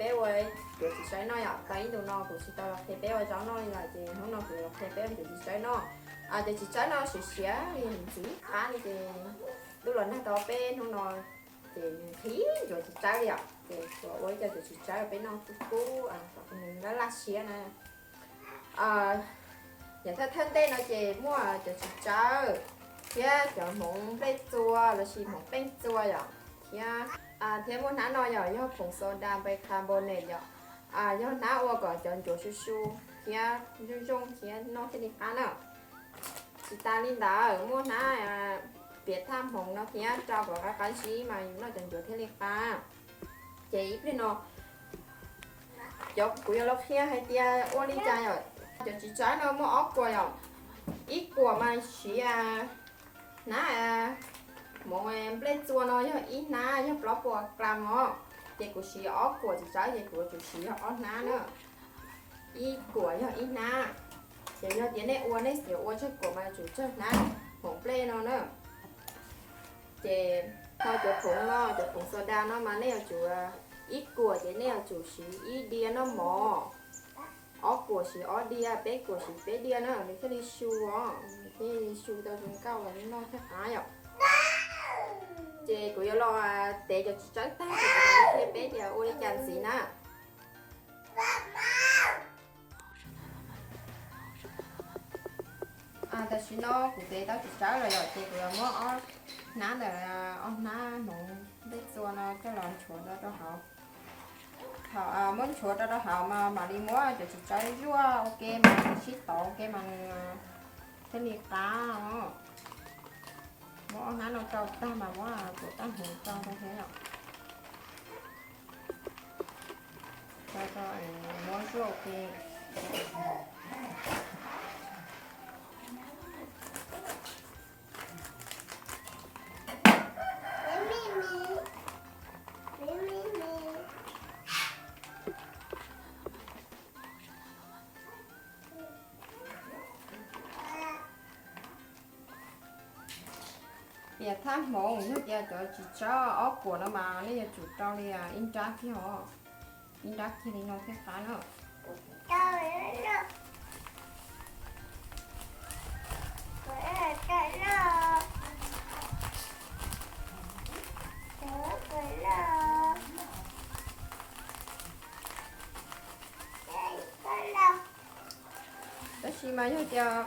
Peb ua cov txiv tsawb noj yom, tau ib ntus no kuv tsis tau los qhia peb ua zaub noj li lawm ces hnub no kuv los qhia peb ua cov txiv tsawb noj. Cov txiv tsawb no siav siav li ntxiv qab li ces ntuj los nag tau peb hnub no ces nws qhib ntsuav txiv tsawb li yom, ces kuv ua ib co cov txiv tsawb peb noj kub kub kom nws laj laj siab na. Yam thawj thawj ntej no ces muaj cov txiv tsawb thiab cov hmoov nplej txua lossis hmoov peej txua yom, thiab thiab muaj hnab no yom, yog phoov soda bicarbonate yom, yog hnab ua kom cov ncuav su su thiab zoo zoo thiab noj thiaj li qab na. Tsis tas li ntawd muaj hnab piav thaj hmoov no thiab rau kom qab qab zib mas yus noj cov ncuav thiaj li qab. Ces ib pliag no cov kuv yuav los qhia hais tias ua li cas yom. Cov txiv tsawb no muaj ob kuam yom, ib kuam mas siv hnab hmoov nplej txua no yog ib hnab yog plaub puas gram os, ces kuv siv ob kuam txiv tsawb ces kuv yuav tsum siv yog ob hnab na. Ib kuam yog ib hnab, ces yog tias nej ua nej yuav ua tsawg kuam mas yuav tsum tsawg hnab hmoov nplej no na. Ces ho cov phoov no, cov phoov soda no mas nej yuav tsum, ib kuam ces nej yuav tsum siv ib diav noj mov, ob kuam siv ob diav, peb kuam siv peb diav na, nws thiaj li su os, nws thiaj li su tau zoo nkauj los noj thiaj qab yom. Ces kuv yuav los tev cov txiv tsawb tag ces kuv mam li qhia peb tias ua li cas ntxiv na. Tam sim no kuv tev tau txiv tsawb lawm yom, ces kuv yuav muab ob hnab ntawm, ob hnab hmoov nplej txua no coj los nchuav rau rau hauv. Thaum muab nchuav rau rau hauv mas mam li muab cov txiv tsawb zuaj ua ke mas sib tov ua ke mas nws thiaj li qab os. Muab ob hnab no rau tag mas muab kuv tab hmoov rau rau thiab yom. Rau rau muab zuaj ua ke. Piav thaj hmoov yog tias cov txiv tsawb ob kuam no mas nej yuav tsum rau li ib nrab kiag os, ib nrab kiag li no thiaj qab na. Tab sis mas yog tias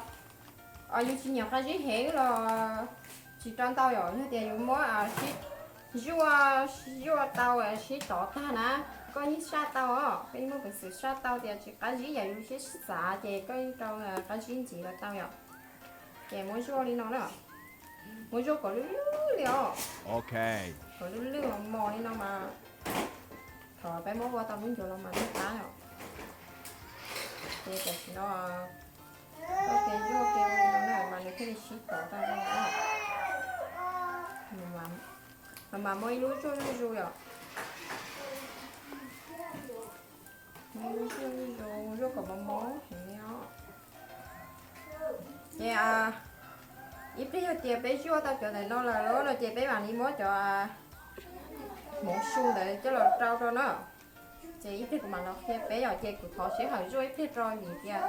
yus tsis nyiam qab zib heev los tsis rau ntau yom, yog tias yus muab sib zuaj, zuaj tau sib tov tag na, koj yeej saj tau os, koj yeej muaj peev xwm saj tau tias tsis qab zib yam yus siab xav ces koj yeej rau qab zib ntxiv los tau yom. Ces muab zuaj li no na, muab zuaj kom lwj lwj li os, kom lwj lwj mos mos li no mas thaum peb muab ua tau lub ncuav los mas lwj qab os. Ces tam sim no koj ke zuaj ke ua li no na mas nws thiaj li sib tov tau zoo. Mas mas muaj ib lub zuaj zuj zus yom. Muaj ib lub zuaj zuj zus, zuaj kom mos mos heev li os. Ces ib pliag yog tias peb zuaj tau cov ntawm no lawm no ces peb mam li muab cov hmoov su ntawd coj los rau rau na. Ces ib pliag kuv mam los qhia peb yom, ces kuv thov sij hawm zuaj ib pliag rau vim tias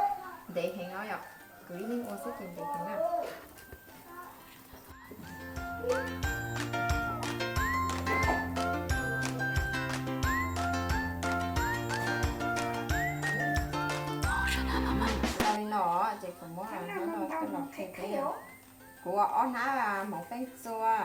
ntev heev no yom, kuv ib leeg ua xwb ces ntev heev na. Tau li no ces kuv muab hnab no coj los qhia peb yom. Kuv ua ob hnab hmoov peej txua.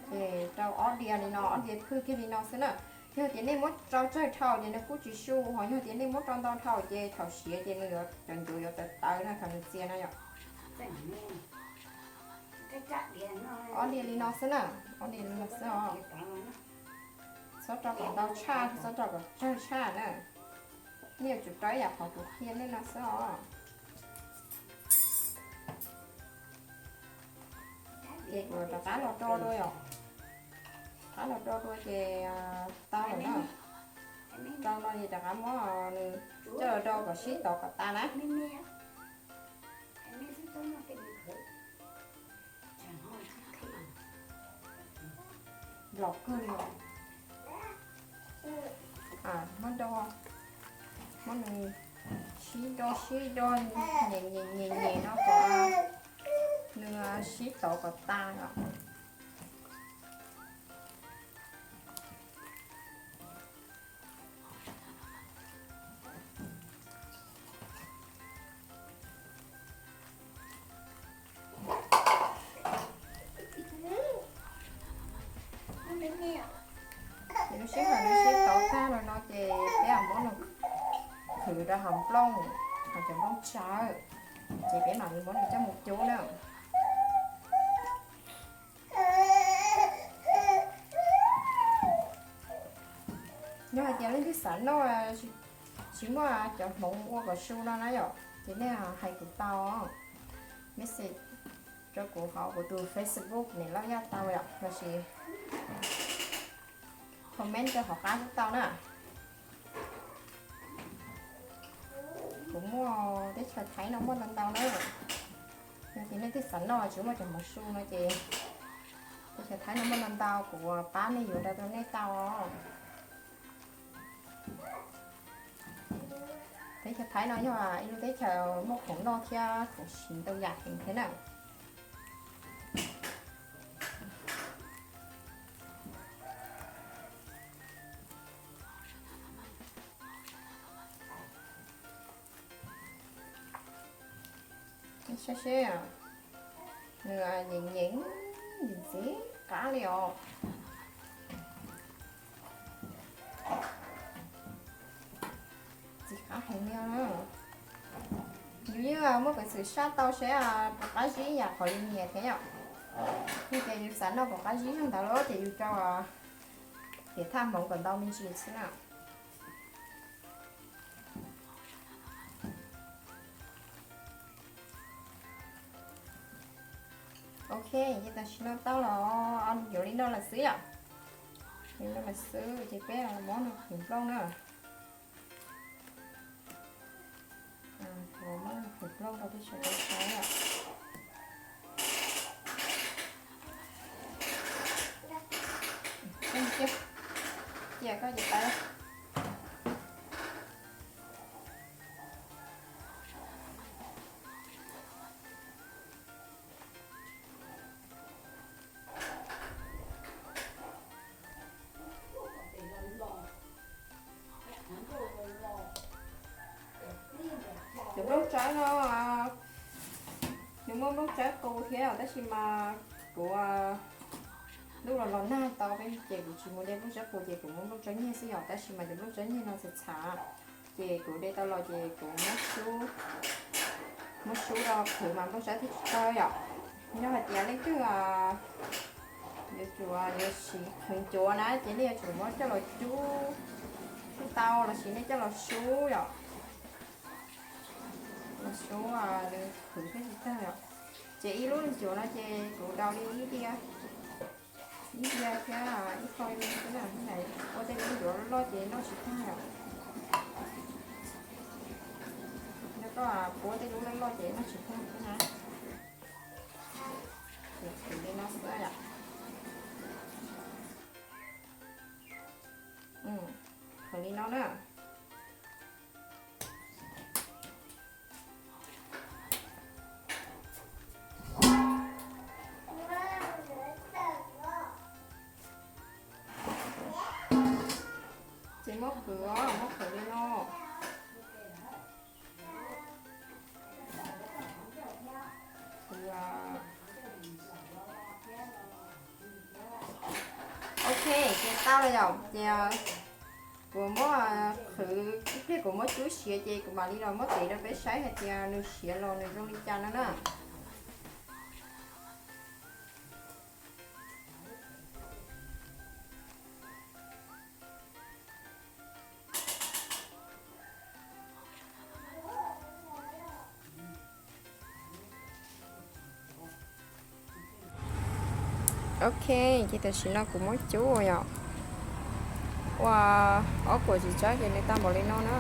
Ces rau ob diav li no, ob diav phwj kiag li no xwb na. Yog tias nej muab rau tsawg dhau ces nws kuj tsis su, ho yog tias nej muab rau ntau dhau ces thaum siav ces nws yuav, cov ncuav yuav tawv tawv na thaum nws txias na yom. Ob diav li no xwb na, ob diav li no xwb os. Txhob rau kom ntau tshaj, txhob rau kom tsawg tshaj na. Nej yuav tsum rau ib yam qhov kuv qhia nej no xwb os. Ces kuv rov qab los do dua yom. Rov qab los do dua ces tau lawm na. Rau no ces rov qab muab nws coj los do kom sib tov kom tas na. Los kawg li os. Muab do, muab nws sib do sib do, nyem nyem nyem nyem no kom nws sib tov kom tas os. Ces lub sij hawm nws sib tov tag los no ces peb muab nws khwv rau hauv nplooj, hauv cov nplooj tsawb, ces peb mam li muab nws coj mus cub na. Yog hais tias leej twg xav noj, tsis muaj cov hmoov ua kom su no na yom, ces nej hais kuv tau, message rau kuv hauv kuv tus Facebook Niam Lauj Yaj tau yom, lossis comment rau hauv qab kuj tau na. Kuv muaj teb chaws Thaib no muaj ntau ntau na. Yog tias nej twb xav noj tsis muaj cov hmoov su no ces teb chaws Thaib no muaj ntau ntau, kuv pab nej yuav rau nej tau. Teb chaws Thaib no yog ib lub teb chaws muaj khoom noj thiab khoom siv ntau yam heev thiab na. Saib seb, nws nyeem nyeem ntxiv qab li os. Ntxiv qab heev li os. Yus yeej muaj peev xwm saj tau seb puas qab zib yam qhov yus nyiam thiab yom. Yog tias yus xav noj puas qab zib zoo ntawd lawm ces yus rau tias thaj hmoov kom ntau me ntsis xwb na. Ok, ces tam sim no tau los yuav li no lawm xwb yom. Li no lawm xwb ces peb muab nws qhwv nplooj na. Kuv muab nws qhwv nplooj rau peb sawv daws saib yom. Cia koj ces tau. Cov nplooj tsawb no, nws muaj nplooj tsawb qus thiab tab sis mas kuv ntuj los los nag tau peb ces kuv tsis mus de nplooj tsawb qus ces kuv muab nplooj tsawb nyiag xwb yom, tab sis mas cov nplooj tsawb nyiag no txhav txhav ces kuv de tau los ces kuv muab sub, muab sub rau qhwv mas nplooj tsawb thiaj tsis tawg yom. Yog hais tias leej twg yuav tsum yuav siv qhwv ncuav na ces nej yuav tsum muab coj los cub, cub tau los sis nej coj los sub yom. Los sub nws qhwv thiaj tsis tawg yom. Ces ib lub ncuav no ces kuv daus li ib diav, ib diav thiab ib qho li xwb na, ua tej lub ncuav loj ces noj tsis tag yom. Yog koj puab tej lub loj loj ces noj tsis tag thiab na. Qhwv li no xwb yom. Qhwv li no na. Ces muab qhwv os, muab qhwv li no. Ok, ces tau lawm yom, ces kuv muab qhwv ib pliag kuv muab cub siav ces kuv mam li los muab tev rau peb saib hais tias nws siav los nws zoo li cas no na. Ok, ces tam sim no kuv muab cub ua yom, ua ob kuam tsis tsawg ces nws tau npaum li no na.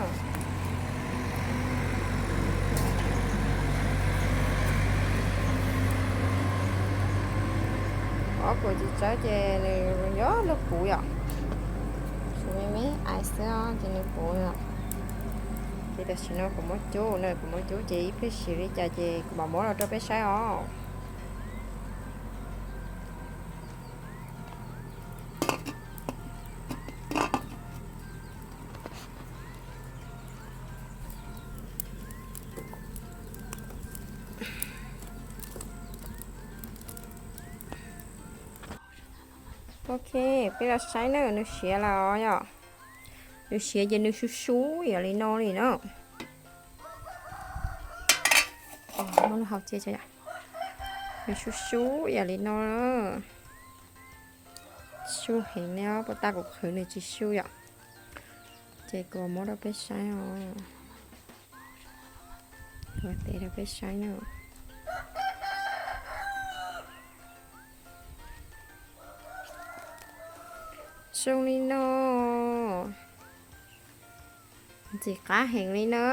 Ob kuam txiv tsawb ces nws nyob lub puv yom, tsuas me me ais xwb ces nws puv yom. Ces tam sim no kuv muab cub na, kuv muab cub ces ib pliag siav li cas ces kuv mam muab los rau peb saib os. Ok, peb los saib na, nws siav lawm os yom. Nws siav ces nws su su ib yam li no li na. Nws su su ib yam li no. Su heev li os, puas tas kuv qhwv nws tsis su yom. Ces kuv muab rau peb saib os. Kuv tev rau peb saib na. Zoo li no. Ntxim qab heev li na.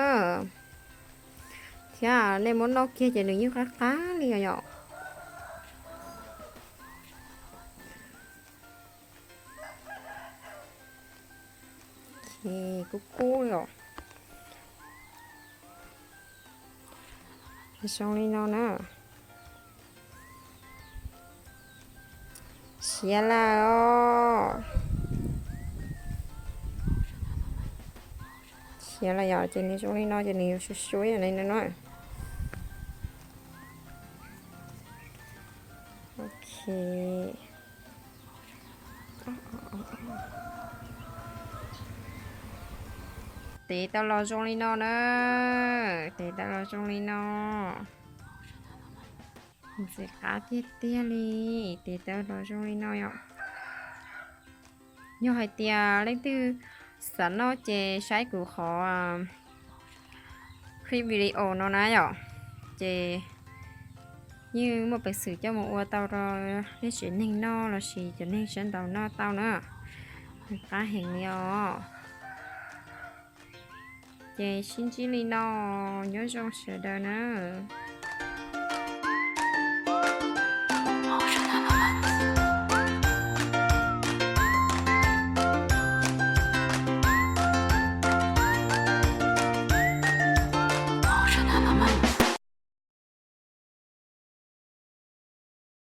Thiab nej muab noj kiag ces nws yeej qab qab li os yom. Kub kub li os. Zoo li no na. Siav lawm os. Siav lawm yom, ces nws zoo li no ces nws yuav su su ib yam li no na. Ok. Tev tau los zoo li no na. Tev tau los zoo li no. Ntxim qab tiag tiag li. Tev tau los zoo li no yom. Yog hais tias leej twg xav noj ces saib kuv qhov clip video no na yom. Ces yeej muaj peev xwm coj mus ua tau rau nej tsev neeg noj lossis cov neeg sab nraud noj tau na. Nws qab heev li os. Ces sib ntsib li no, nyob zoo sawv daws na.